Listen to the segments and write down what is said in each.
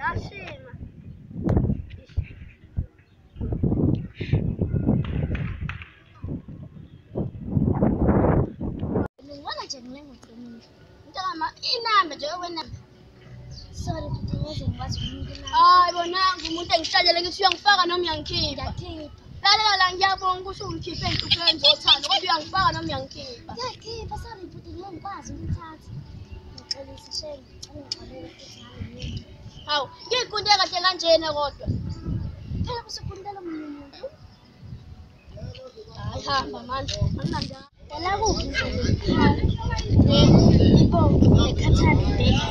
Yashima. Ngibona nje ngingumuntu. Mntaka inamba nje wena. Sorry bhuti, ngeze ngikwazi umuntu inamba. Hayi bona ngumuntu engihlalele ngithi uyangifaka noma uyangikhipha. Ngiyakhipha. Lalela la, ngiyabonga ukuthi ungikhiphe enhluphekweni zothando, kodwa uyangifaka noma uyangikhipha. Ngiyakhipha, sorry bhuti, ngeke ngikwazi ukuthatha. Ngixolisa shame, ngixolele futhi hayi. Hawu, ngiyiqunde kahle kanjena kodwa. Phela usukhulumela omunye umuntu. Hayi hamba manje, anginandaba. Dala kuphi nje? Ibongo nekhathali ibheka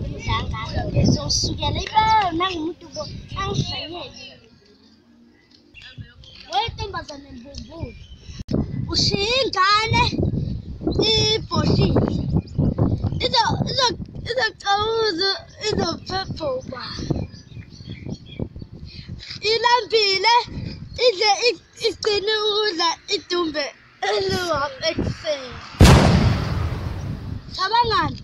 imidlanga ngizosukela ibo nangumuntu bo angihlanyele. Wentombazane mbumbulu. Ushiya ingane ibhoshile. Izo izo izocawuza izophephuka. Ilambile idle igcine ukudla idumbe eluhamba ekuseni. Cabangani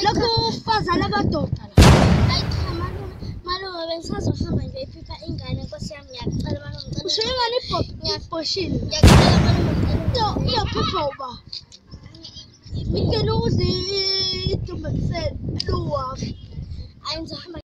lokhu ufazana amadoda la. Hayi cha malume, malume bengisazohamba nje iphipha ingane nkosi yami, ngiyakucela malume, ngicela. Ushiya ingane ibhoshile. Ngiyakucela malume, ngicela. Iyophepha uba. Igcine ukudla idumbe ekuseni eluhamba. Hayi ngizohamba.